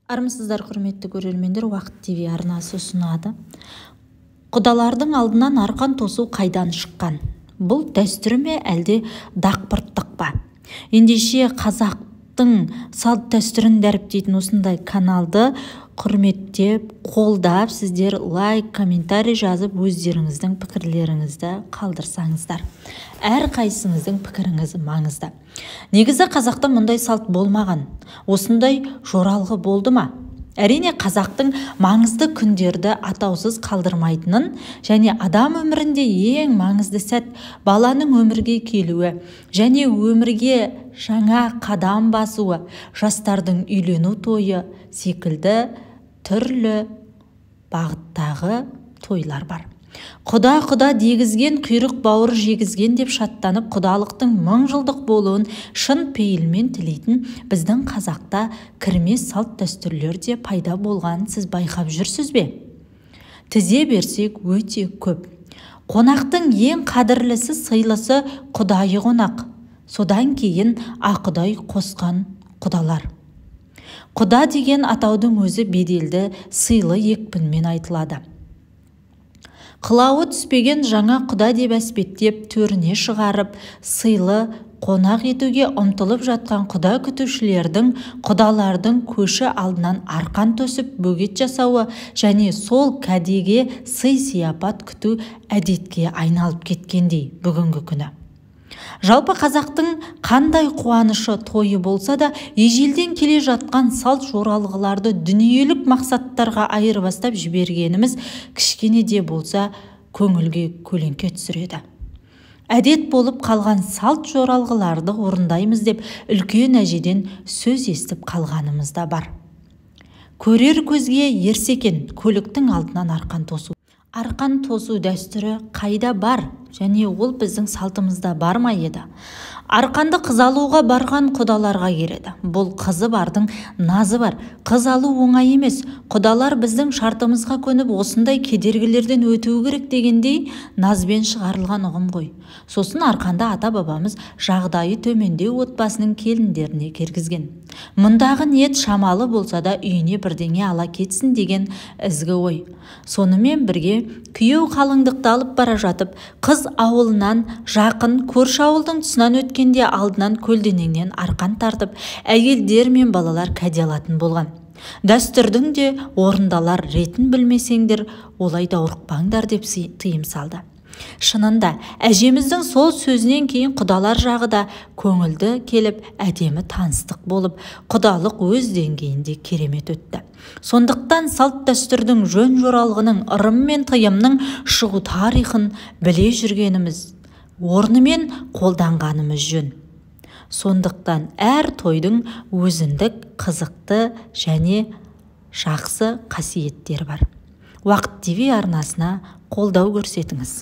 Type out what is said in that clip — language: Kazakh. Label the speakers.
Speaker 1: Армысыздар, құрметті көрермендер, Уақыт ТВ арнасы ұсынады. Құдалардың алдынан арқан тосу қайдан шыққан? Бұл дәстүр ме, әлде дақпырттық па? Ендеше қазақтың салт дәстүрін дәріптейтін осындай каналды құрметтеп, қолдап, сіздер лайк, комментарий жазып, өздеріңіздің пікірлеріңізді қалдырсаңыздар. Әр қайсыңыздың пікіріңіз маңызды. Негізі қазақта мұндай салт болмаған. Осындай жоралғы болды ма? Әрине, қазақтың маңызды күндерді атаусыз қалдырмайтынын және адам өмірінде ең маңызды сәт баланың өмірге келуі және өмірге жаңа қадам басуы, жастардың үйлену тойы секілді түрлі бағыттағы тойлар бар. Құда-құда дегізген, құйрық бауыр жегізген деп шаттанып, құдалықтың мың жылдық болуын шын пейілмен тілейтін біздің қазақта кірме салт дәстүрлер де пайда болған, сіз байқап жүрсіз бе? Тізе берсек өте көп. Қонақтың ең қадірлісі, сыйлысы құдайы қонақ. Содан кейін ақұдай қосқан құдалар. Құда деген атаудың өзі беделді, сыйлы екпінмен айтылады. Қылауы түспеген жаңа құда деп әспеттеп, төріне шығарып, сыйлы қонақ етуге ұмтылып жатқан құда күтушілердің, құдалардың көші алдынан арқан тосып бөгет жасауы және сол кәдеге сый-сияпат күту әдетке айналып кеткендей бүгінгі күні. Жалпы қазақтың қандай қуанышы тойы болса да, ежелден келе жатқан салт жоралғыларды дүниелік мақсаттарға айырбастап жібергеніміз кішкене де болса көңілге көлеңке түсіреді. Әдет болып қалған салт жоралғыларды орындаймыз деп үлкен әжеден сөз естіп қалғанымыз да бар. Көрер көзге ерсі екен көліктің алдынан арқан тосу. Арқан тосу дәстүрі қайда бар және ол біздің салтымызда бар ма еді? Арқанды қыз алуға барған құдаларға кереді. Бұл қызы бардың назы бар. Қыз алу оңай емес. Құдалар біздің шартымызға көніп, осындай кедергілерден өтуі керек дегендей назбен шығарылған ұғым ғой. Сосын арқанды ата-бабамыз жағдайы төмендеу отбасының келіндеріне кергізген. Мұндағы ниет шамалы болса да үйіне бірдеңе ала кетсін деген ізгі ой. Сонымен бірге күйеу қалыңдықты алып бара жатып, қыз ауылынан жақын көрші ауылдың тұсынан өткенде алдынан көлденеңнен арқан тартып, әйелдер мен балалар кәде алатын болған. Дәстүрдің де орындалар ретін білмесеңдер, олай даурықпаңдар деп тыйым салды. Шынында, әжеміздің сол сөзінен кейін құдалар жағы да көңілді келіп, әдемі таныстық болып, құдалық өз деңгейінде керемет өтті. Сондықтан салт дәстүрдің жөн жоралғының, ырым мен тыйымның шығу тарихын біле жүргеніміз, орнымен қолданғанымыз жөн. Сондықтан әр тойдың өзіндік қызықты және жақсы қасиеттері бар. Уақыт ТВ арнасына қолдау көрсетіңіз.